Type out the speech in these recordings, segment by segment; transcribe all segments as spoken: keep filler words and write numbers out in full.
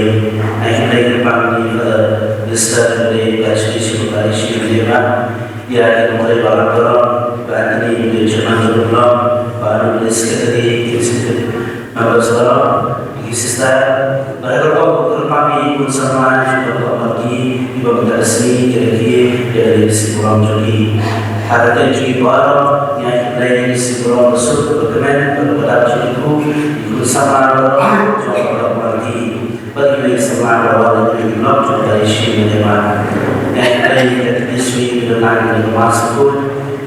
Blei. Ai Blei ka pang ni ka Mister Blei ka chi chi ka chi ni ba. Ya ki mari ba ka ro ba ni ni ni chi man ro ba ni ni sekretari ki sekretari. Members ro ki sister ba ka ro ko ka pang ni kun sama ni ko ko ki ba ka sni ki ki ya ni si ko ro ki. Ada ki ba ro ya ki Blei ni si ko ro su ko kemen ko da chi ku kun sama ro ko ko ki. Bad ïa ka sngewbha ba wan ïa ka lok jong ka ïing jong ka. Ïa ka dei ka tbit sui ka dei ka mas kut.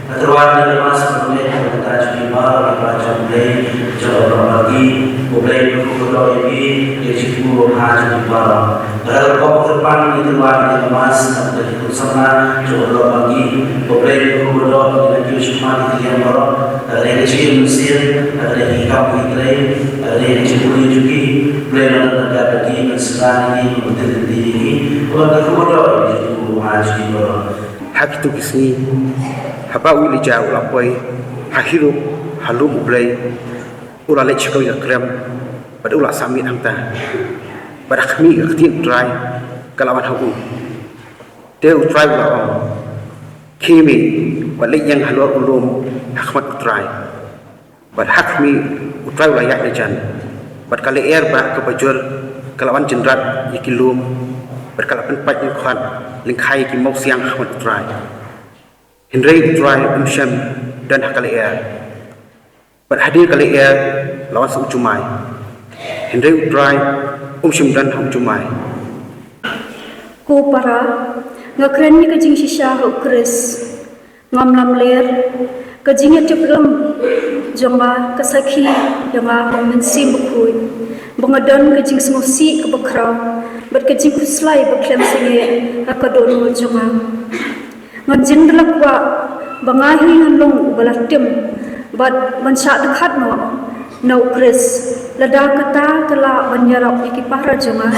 Ka tyrwa ka dei ka mas kut ne ka ta jong ki ba ka ba jong Blei jong ka ba ki. Ko Blei ko ko do ïa ki ïa ki ku ha jong ki ba. Ka da ko ko pan ni tyrwa ka dei ka mas ka dei ka sngewbha jong ka ba ki. Ko Blei ko ko do ïa ki sngewbha ki ïa ba. Ka dei ka jingïasyllok ka dei ki kam ki trei. Ka dei ka jingpynlong jong ki. Blei na ka dei ki ban sngewbha ïa ki ban tip ïa ki. Ba ka khubor da ïa ki tu ha jingpynlong. Ha kitu ki sngi haba u Elijah u la poi ha Hirup ha lum u Blei, u la leit sha kawei ka krem bad u la sah miet hangta. Bad ha khmih ka ktien u Trai ka la wan ha u. Te u Trai u la ong, khie mih bad leit ïeng halor u lum ha khmat u Trai. Bad ha khmih u Trai u la ïaid na jan. Bad ka lyer ba kaba jur ka la wan jynrat ïa ki lum. Bad ka la pynpait lyngkhot lyngkhai ïa ki mawsiang ha khmat u Trai. Hynrei u Trai um shym don ha ka lyer. Bad hadien ka lyer la wan sa u jumai. Hynrei u Trai um shym don ha u jumai. Ko para, nga kren ïa ka jingshisha ha u Khrist. Ngam lamler, ka jingïatiplem jong nga ka sakhi ïa nga ha u Mynsiem Bakhuid. Ba nga don ka jingsngewsih kaba khraw bad ka jingkhuslai ba khlem sangeh ha ka dohnud jong nga. Ngan jin da la kwah ba nga hi ngan long uba la tim bad ban shah dkhat noh na u Khrist. Lada kata ka lah ban ïarap ïa ki para jong nga,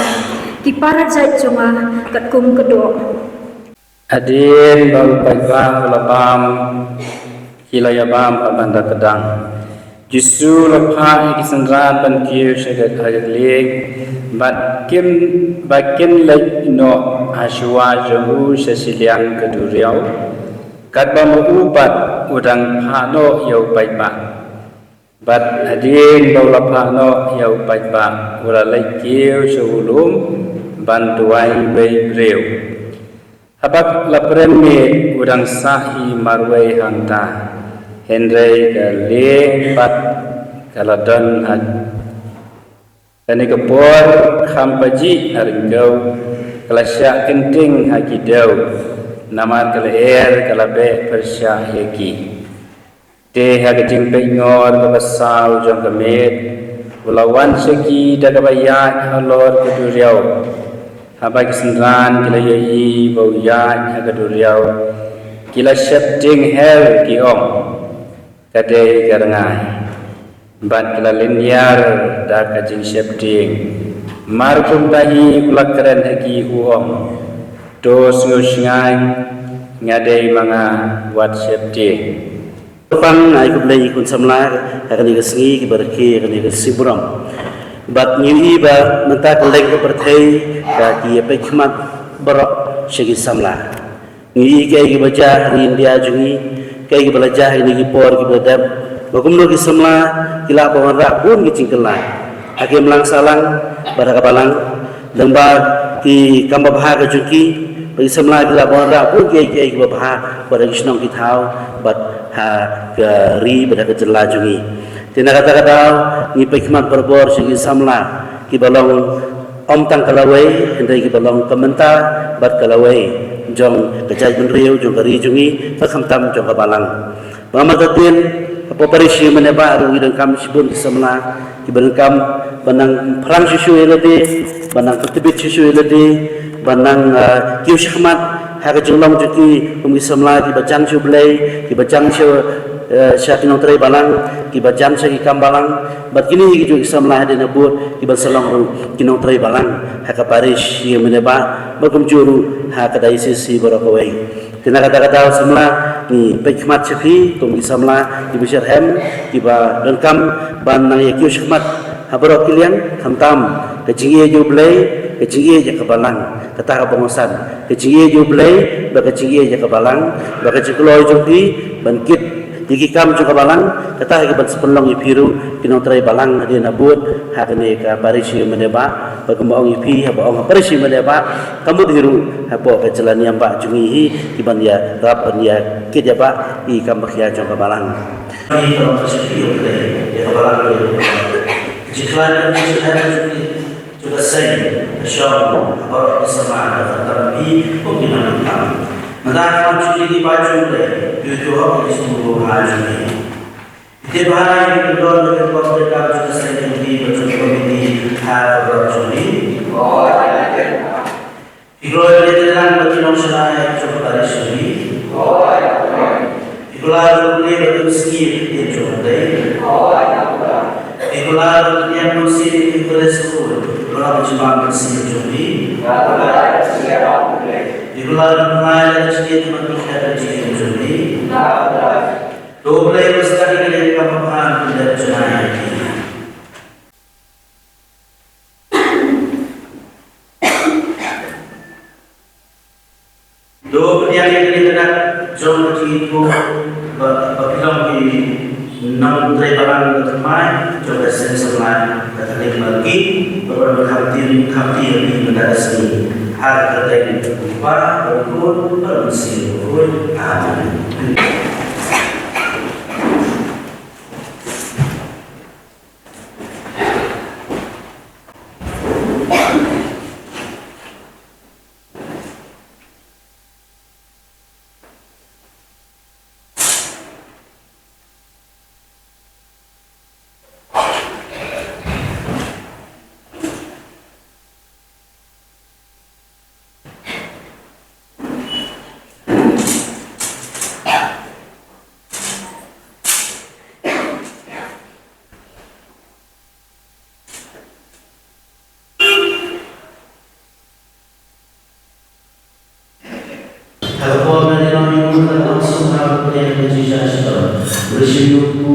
ki para jait jong nga katkum ka doh. Hadien ba u paidbah u la bam, ki la ïa bam ha ban da ka dang. Jisu u la phah ïa ki synran ban kiew sha ka ha ka lieng, bad kim, ba kin leit noh ha shuwa jong u sha shiliang ka duriaw. Katba ma u pat u dang phah noh ïa u paidbah. Bad hadien ba u la phah noh ïa u paidbah, u la leit kiew sha u lum ban duwai bei briew. Haba la prem miet u dang sah hi marwei hangta. Hynrei ka lieng pat ka la don ha kane ka por kham pajih ha ryngkew, ka la shah kynting ha ki dew. Namar ka lyer ka la beh pyrshah ïa ki. Te ha ka jingpynngor kaba saw jong ka miet, u la wan sha ki da kaba ïaid halor ka duriaw. Haba ki synran ki la ïohi ba u ïaid ha ka duriaw, ki la sheptieng her ki ong, ka dei ka rngai. Bad ki la lynñiar da ka jingsheptieng. Mar kumta hi u la kren ha ki u ong, to sngew shngaiñ, nga dei ma nga, wat sheptieng. Khublei ïa ki khun samla ha kane ka sngi kiba rakhe ha kane ka sngi burom. Bad ngi ïohi ba mynta ka leng ka pyrthei ka ki ïapeit khmat baroh sha ki samla. Ngi ïohi kaei kaba jia ha ri India jong ngi, kaei kaba la jia ha kine ki por kiba la dep. Ba kumno ki samla ki lah ban wanrah bun ki jingkylla ha ki imlang sahlang bad ha ka balang. Lyngba ki kam babha ka jong ki, ba ki samla ki lah ban wanrah bun kiei kiei kiba bha bad ha ki shnong ki thaw bad ha ka ri bad ha ka jylla jong ngi. Te na kata ka daw ngi peit khmat barabor sha ki samla kiba long ym tang ka lawei hynrei kiba long ka mynta bad ka lawei jong ka jaitbynriew, jong ka ri jong ngi, bad khamtam jong ka balang. Ba mata tien hapoh parish Ïingmane Bah ruh ngi donkam shibun ki samla kiba donkam ban nang pyrshang shuh shuh ïa lade, ban nang pyntbit shuh shuh ïa lade, ban nang, ah, kiew shakhmat ha ka jinglong jong ki kum ki samla kiba jan sha U Blei, kiba jan sha, eh, sha ki nongtrei balang, kiba jan sha ki kam balang. Bad kine hi ki juh ki samla hadien habud kiban sa long ruh ki nongtrei balang ha ka parish Ïingmane Bah, bad kumjuh ruh ha ka diocese hi baroh kawei. Te na kata ka daw samla ngi peit khmat sha phi kum ki samla kiba shitrhem, kiba donkam ban nang ïa kiew shakhmat ha baroh ki liang, khamtam ka jingïeit ïa U Blei, ka jingïeit ïa ka balang. Kata kaba ngan ong, ka jingïeit ïa U Blei bad ka jingïeit ïa ka balang, bad ka jingkloi jong phi ban kit ïa ki kam jong ka balang, kata hi kaban sa pynlong ïa phi ruh ki nongtrei balang hadien habud ha kane ka parish Ïingmane Bah. Bad kumba ong ïa phi, haba ong ha parish Ïingmane Bah, ka mut hi ruh hapoh ka jylla niam bah jong ngi hi, kiban ïarap ban ïa kit ïa bah ïa ki kam ba khia jong ka balang. Ngi ka long ka jingkit ïa U Blei ïa ka balang, ïa ka jingkhlaiñ ka jingkhlaiñ jong ngi jong ka seng ka shong ha baroh ki samla, khamtam phi kum ki nongkynmaw. Mynta ka jingkit ïa U Blei, ïa u hok ïa u sngewbha jong ngi. Te ba ïa ki don ba ki pop te ka jong ka seng jong ngi, ba jong ka komiti ha ka baroh jong ngi. Ki kloi ba ïa ki nongshakri jong ka parish jong ngi. Ki kular ruh ïa ki nongshakri jong ka parish. Ki kular ruh ïa ki nongshakri jong ka parish jong ngi. Ki kular ruh ïa ki nongshakri jong ka parish jong ngi. To U Blei un sdang ïa kane ka kam ba phan pynlong jong ngi. To pynïaid ïa kane ka dak jong ka jingithuh ba, ba phi long ki nongtrei balang ba thymmai jong ka seng samla Katholik Malki, ba phin kham tien kham tieng ïa ki mynta ka sngi. Ha ka kyrteng u Kpa, bad u Khun, bad u Mynsiem Bakhuid. Amen. Ha ka por ba la ïalam ïa u, la ong sngewbha ba ka ïa ka jingshah shitom, u la shim ïa u kpu,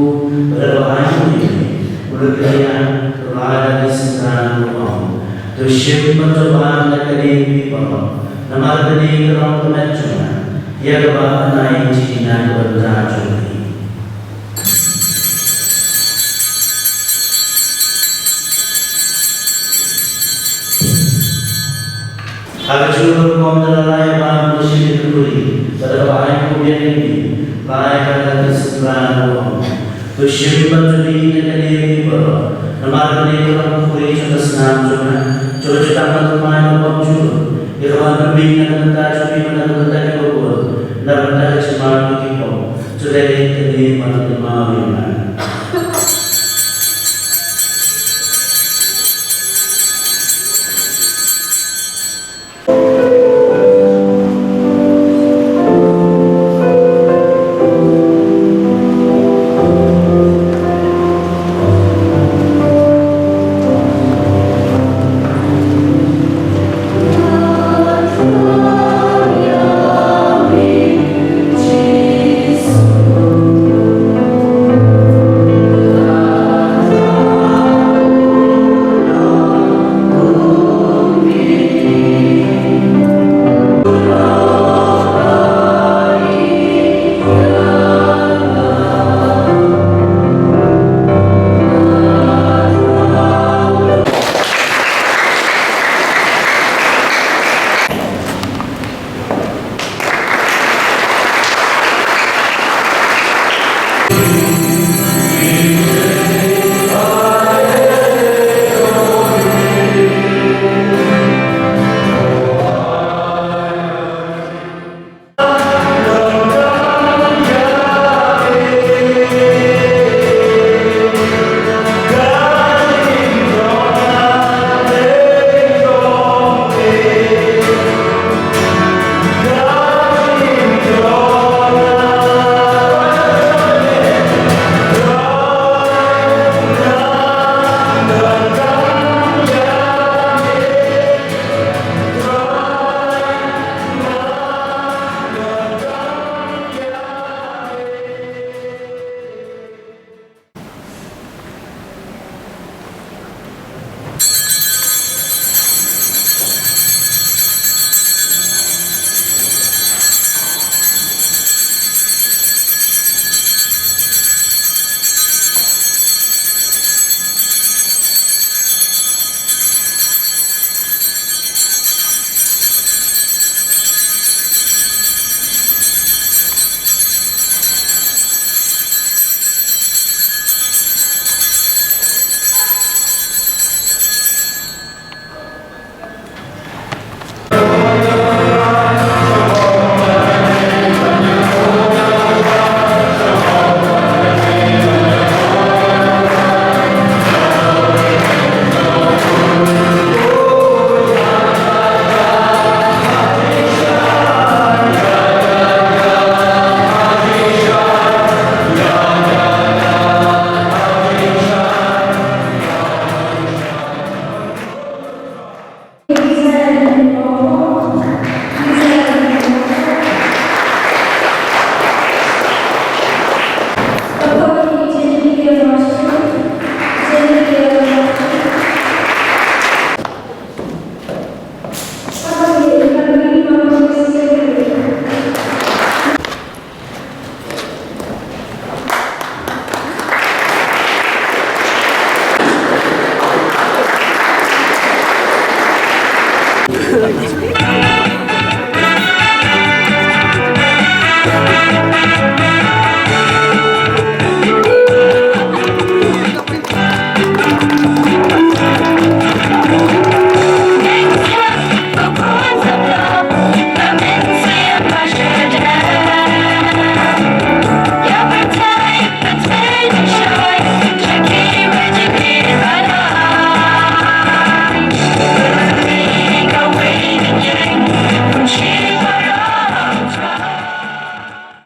bad haba u la ai ïa u, u la kylliang, u la ai da ki synran, u la ong: To shim bad to bam na kane phi baroh, namar kane ka long ka met jong nga, ïa kaba ngan ai jingïaid na ka bynta jong phi. Ha ka jingmut rukom da la ai bam, u la shim ïa ka khuri, bad haba u la ai ïa ka biang ïa ki, u la ai ha ki synran, u la ong: To shim bad to die na kane phi baroh, namar kane ka long ka khuri jong ka snam jong nga, jong ka jutang bathymmai kaba bymjukut, ïa kaba ngan pynbiej na ka bynta jong phi bad na ka bynta kiba bun, na ka bynta ka jingma jong ki kpop. To leh kane ban kynmaw ïa nga.